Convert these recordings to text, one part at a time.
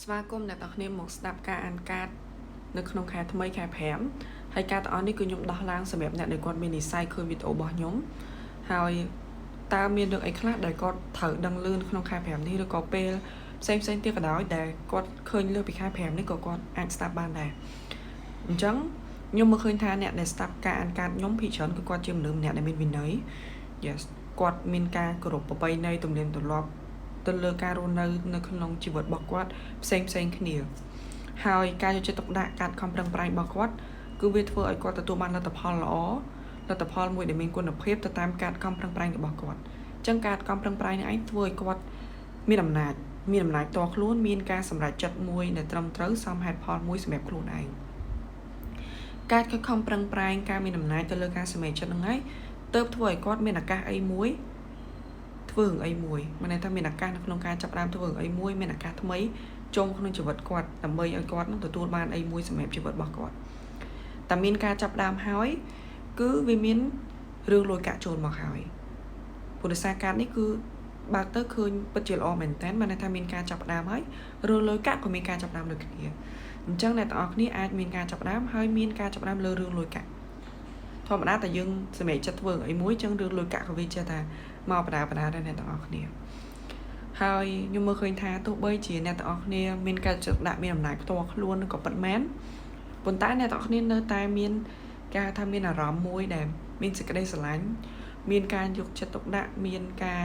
ស្វាគមន៍អ្នកទាំងគ្នាមកស្ដាប់ការអានកាតនៅក្នុងខែថ្មីខែ5ហើយការទាំងអស់នេះគឺខ្ញុំដោះឡើងសម្រាប់អ្នកដែលគាត់មាននិស្ស័យឃើញវីដេអូរបស់ខ្ញុំហើយតើមានរឿងអីខ្លះដែលគាត់ត្រូវដឹងលឿនក្នុងខែ5នេះឬក៏ពេលផ្សេងផ្សេងទៀតក៏ដោយដែលគាត់ឃើញលើសពីខែ5នេះក៏គាត់អាចស្ដាប់បានដែរអញ្ចឹងខ្ញុំមើលឃើញថាអ្នកដែលស្ដាប់ការអានកាតខ្ញុំភាគច្រើនគឺគាត់ជាមនុស្សម្នាក់ដែលមានវិន័យ yes គាត់មានការគោរពប្រពៃណីទំនៀមទម្លាប់ទៅលើការរស់នៅនៅក្នុងជីវិតរបស់គាត់ផ្សេងផ្សេងគ្នាហើយការយកចិត្តទុកដាក់ការខំប្រឹងប្រែងរបស់គាត់គឺវាធ្វើឲ្យគាត់ទទួលបានលទ្ធផលល្អលទ្ធផលមួយដែលមានគុណភាពទៅតាមការខំប្រឹងប្រែងរបស់គាត់អញ្ចឹងការខំប្រឹងប្រែងនេះឯងធ្វើឲ្យគាត់មានអំណាចមានអំណាចតខ្លួនមានការសម្រេចចិត្តមួយដែលត្រឹមត្រូវសមហេតុផលមួយសម្រាប់ខ្លួនឯងការខិតខំប្រឹងប្រែងការមានអំណាចទៅលើការសម្រេចចិត្តហ្នឹងឯងទើបធ្វើឲ្យគាត់មានឱកាសអីមួយធ្វើរឿងអីមួយមានន័យថាមានឱកាសនៅក្នុងការចាប់ផ្ដើមធ្វើរឿងអីមួយមានឱកាសថ្មីចូលក្នុងជីវិតគាត់ដើម្បីឲ្យគាត់នឹងទទួលបានអីមួយសម្រាប់ជីវិតរបស់គាត់តែមានការចាប់ផ្ដើមហើយគឺវាមានរឿងលុយកាក់ចូលមកហើយពុទ្ធសាកាតនេះគឺបើកទៅឃើញពិតជាល្អមែនតើមានន័យថាមានការចាប់ផ្ដើមហើយរឿងលុយកាក់ក៏មានការចាប់ផ្ដើមដូចគ្នាអញ្ចឹងអ្នកទាំងអស់គ្នាអាចមានការចាប់ផ្ដើមហើយមានការចាប់ផ្ដើមលើរឿងលុយកាក់ធម្មតាតែយើងសម្រេចចិត្តធ្វើអីមួយចឹងរឿងលុយកាក់ក៏វាចេះថាមកបដាបដាដែរអ្នកទាំងអស់គ្នាហើយខ្ញុំមើលឃើញថាទោះបីជាអ្នកទាំងអស់គ្នាមានការចិត្តដាក់មានអំណាចផ្ទាល់ខ្លួនក៏ពិតមែនប៉ុន្តែអ្នកទាំងអស់គ្នានៅតែមានការថាមានអារម្មណ៍មួយដែលមានសេចក្តីស្រឡាញ់មានការយកចិត្តទុកដាក់មានការ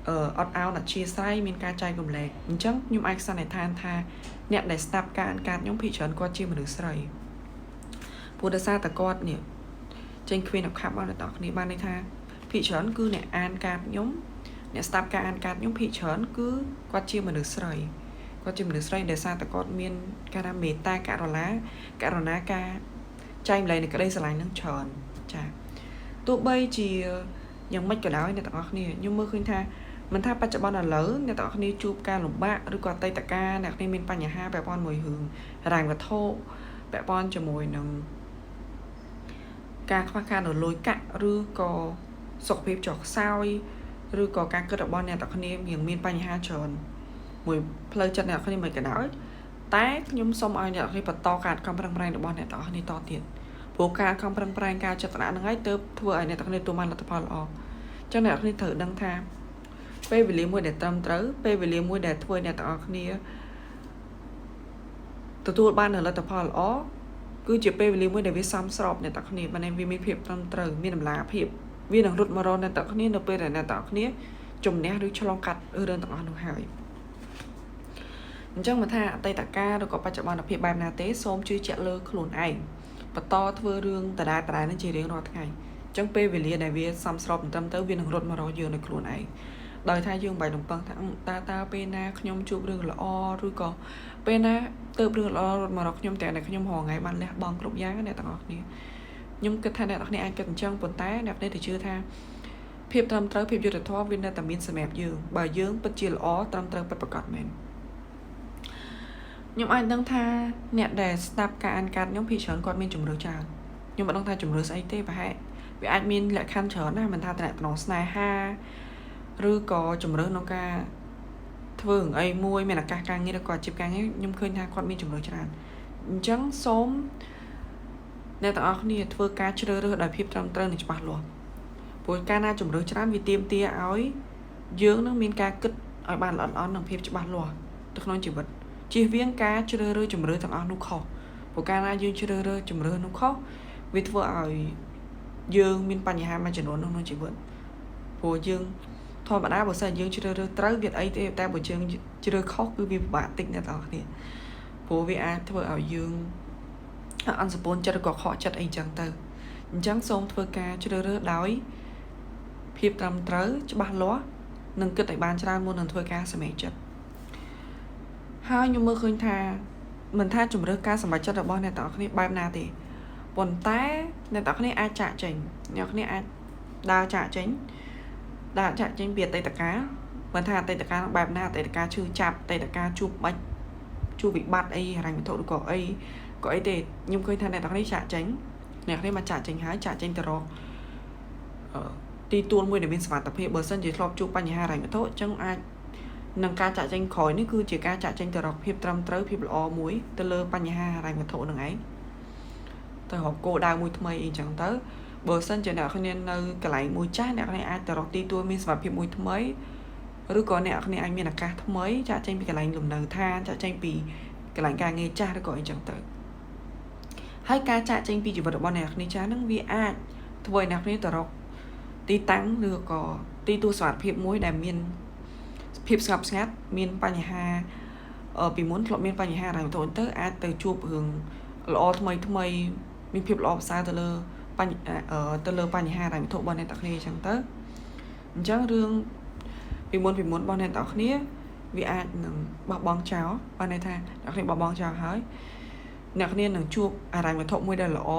អឺអត់ឱនអធ្យាស្រ័យមានការចែករំលែកអញ្ចឹងខ្ញុំអាចសន្និដ្ឋានថាអ្នកដែលស្ដាប់ការអានកាតខ្ញុំភាគច្រើនគាត់ជាមនុស្សស្រីព្រោះដោយសារតែគាត់នេះចេញ Queen of Cup មកអ្នកទាំងអស់គ្នាបានន័យថាភាគច្រើនគឺអ្នកអានកាតខ្ញុំអ្នកស្ដាប់ការអានកាតខ្ញុំភាគច្រើនគឺគាត់ជាមនុស្សស្រីគាត់ជាមនុស្សស្រីដែលសារតែគាត់មានការថាមេត្តាករុណាករុណាការចែកម្លែកនៃក្តីស្រឡាញ់នឹងច្រើនចាទោះបីជាយ៉ាងម៉េចក៏ដោយអ្នកទាំងអស់គ្នាខ្ញុំមើលឃើញថាមិនថាបច្ចុប្បន្នឥឡូវអ្នកទាំងអស់គ្នាជួបការលំបាកឬក៏អតីតកាលអ្នកគ្នាមានបញ្ហាពាក់ព័ន្ធមួយរឿងហិរញ្ញវត្ថុពាក់ព័ន្ធជាមួយនឹងការខ្វះខាតនៅលុយកាក់ឬក៏សុខភាពចុះខ្សោយឬក៏ការគិតរបស់អ្នកទាំងគ្នាមានមានបញ្ហាច្រើនមួយផ្លូវចិត្តអ្នកគ្នាមិនក៏ដោយតែខ្ញុំសូមឲ្យអ្នកគ្នាបន្តការខំប្រឹងប្រែងរបស់អ្នកទាំងអស់គ្នាតទៀតព្រោះការខំប្រឹងប្រែងការចិត្តដាក់ហ្នឹងហើយទើបធ្វើឲ្យអ្នកទាំងគ្នាទទួលបានលទ្ធផលល្អអញ្ចឹងអ្នកគ្នាត្រូវដឹងថាពេលវេលាមួយដែលត្រឹមត្រូវពេលវេលាមួយដែលធ្វើឲ្យអ្នកទាំងអស់គ្នាទទួលបាននូវលទ្ធផលល្អគឺជាពេលវេលាមួយដែលវាសមស្របអ្នកទាំងគ្នាបានវាមានភាពត្រឹមត្រូវមានតម្លាភាពវានឹងរត់មករកអ្នកទាំងគ្នានៅពេលដែលអ្នកទាំងគ្នាជំនះឬឆ្លងកាត់រឿងទាំងអស់នោះហើយអញ្ចឹងមកថាអតីតកាលឬក៏បច្ចុប្បន្នភាពបែបណាទេសូមជឿជាក់លើខ្លួនឯងបន្តធ្វើរឿងដដែលដដែលនឹងជារៀងរាល់ថ្ងៃអញ្ចឹងពេលវេលាដែលវាសមស្របត្រឹមត្រូវវានឹងរត់មករកយើងនៅខ្លួនឯងដោយថាយើងបាយរំពឹងថាតើតើពេលណាខ្ញុំជួបរឿងល្អឬក៏ពេលណាទៅរឿងល្អរត់មករកខ្ញុំតែតែខ្ញុំរងថ្ងៃបានលះបង់គ្រប់យ៉ាងអ្នកទាំងអស់គ្នាខ្ញុំគិតថាអ្នកទាំងគ្នាអាចគិតអញ្ចឹងប៉ុន្តែអ្នកគ្នាទៅជឿថាភាពត្រឹមត្រូវភាពយុត្តិធម៌វានៅតែមានសម្រាប់យើងបើយើងពិតជាល្អត្រឹមត្រូវពិតប្រាកដមែនខ្ញុំអាចដឹងថាអ្នកដែលស្ដាប់ការអានកាតខ្ញុំភាគច្រើនគាត់មានជំរឿច្រើនខ្ញុំមិនដឹងថាជំរឿស្អីទេប្រហែលវាអាចមានលក្ខខណ្ឌច្រើនណាស់មិនថាតំណស្នេហាឬក៏ជំរឿក្នុងការធ្វើរឿងអីមួយមានឱកាសការងារឬក៏អាជីពការងារខ្ញុំឃើញថាគាត់មានជំរឿច្រើនអញ្ចឹងសូមអ្នកទាំងអស់គ្នាធ្វើការជ្រើសរើសដោយភាពត្រឹមត្រូវនិងច្បាស់លាស់ព្រោះកាលណាជំរឿច្រើនវាទាមទារឲ្យយើងនឹងមានការគិតឲ្យបានល្អិតល្អន់និងភាពច្បាស់លាស់ទៅក្នុងជីវិតជៀសវាងការជ្រើសរើសជំរឿទាំងអស់នោះខុសព្រោះកាលណាយើងជ្រើសរើសជំរឿនោះខុសវាធ្វើឲ្យយើងមានបញ្ហាមួយចំនួនក្នុងជីវិតព្រោះយើងធម្មតាបើសិនយើងជ្រើសរើសត្រូវវាអីទេតែបើយើងជ្រើសខុសគឺវាពិបាកតិចអ្នកទាំងអស់គ្នាព្រោះវាអាចធ្វើឲ្យយើងអន់សពូនចិត្តឬក៏ខកចិត្តអីចឹងទៅអញ្ចឹងសូមធ្វើការជ្រើសរើសដោយភាពត្រឹមត្រូវច្បាស់លាស់និងគិតឲ្យបានច្រើនមុននឹងធ្វើការសម្រេចចិត្តហើយខ្ញុំមើលឃើញថាមិនថាជំរើសការសម្រេចចិត្តរបស់អ្នកទាំងអស់គ្នាបែបណាទេប៉ុន្តែអ្នកទាំងអស់គ្នាអាចចាក់ចេញអ្នកគ្នាអាចដើរចាក់ចេញដើរចាក់ចេញពីអតីតកាលមិនថាអតីតកាលបែបណាអតីតកាលឈឺចាប់អតីតកាលជួបបាច់ជួបវិបត្តិអីហិរញ្ញវត្ថុឬក៏អីក៏អីទេខ្ញុំឃើញថាអ្នកទាំងនេះចាក់ចេញអ្នកនេះមកចាក់ចេញហើយចាក់ចេញទៅរកអឺទីទួលមួយដែលមានសុវត្ថិភាពបើសិនជាធ្លាប់ជួបបញ្ហាហិរញ្ញវត្ថុអញ្ចឹងអាច នឹងការចាក់ចេញក្រោយនេះគឺជាការចាក់ចេញទៅរកភាពត្រឹមត្រូវភាពល្អមួយទៅលើបញ្ហាហិរញ្ញវត្ថុនឹងឯងទៅរកគោលដៅមួយថ្មីអីចឹងទៅបើសិនជាអ្នកគ្នានៅកន្លែងមួយចាស់អ្នកគ្នាអាចទៅរកទីទួលមានសុវត្ថិភាពមួយថ្មីឬក៏អ្នកគ្នាអាចមានឱកាសថ្មីចាក់ចេញពីកន្លែងលំនៅឋានចាក់ចេញពីកន្លែងការងារចាស់ឬក៏អីចឹងទៅហើយការចាក់ចេញពីជីវិតរបស់អ្នកគ្នាចាស់ហ្នឹងវាអាចធ្វើឲ្យអ្នកគ្នាទៅរកទីតាំងឬក៏ទីទួលសុវត្ថិភាពមួយដែលមានភាពស្ងប់ស្ងាត់មានបញ្ហាពីមុនធ្លាប់មានបញ្ហារ៉ាវទៅទៅអាចទៅជួបរឿងល្អថ្មីថ្មីមានភាពល្អប្រសើរទៅលើបញ្ហារ៉ាវត្ថុរបស់អ្នកទាំងគ្នាអញ្ចឹងទៅអញ្ចឹងរឿងពីមុនពីមុនរបស់អ្នកទាំងគ្នាវាអាចនឹងបោះបង់ចោលបានន័យថាអ្នកគ្នាបោះបង់ចោលហើយអ្នកគ្នានឹងជួបអារម្មណ៍វត្ថុមួយដែលល្អ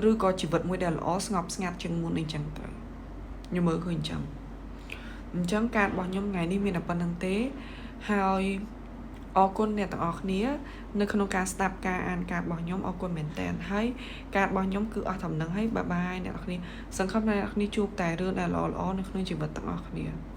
ឬក៏ជីវិតមួយដែលល្អស្ងប់ស្ងាត់ជាងមុនអីចឹងទៅខ្ញុំមើលឃើញអញ្ចឹងអញ្ចឹងកាតរបស់ខ្ញុំថ្ងៃនេះមានតែប៉ុណ្្នឹងទេហើយអរគុណអ្នកទាំងអស់គ្នានៅក្នុងការស្ដាប់ការអានកាតរបស់ខ្ញុំអរគុណមែនតើហើយកាតរបស់ខ្ញុំគឺអស់ត្រឹមនឹងហើយ bye bye អ្នកទាំងអស់គ្នាសង្ឃឹមថាអ្នកទាំងអស់គ្នាជួបតែរឿងដែលល្អៗនៅក្នុងជីវិតទាំងអស់គ្នា។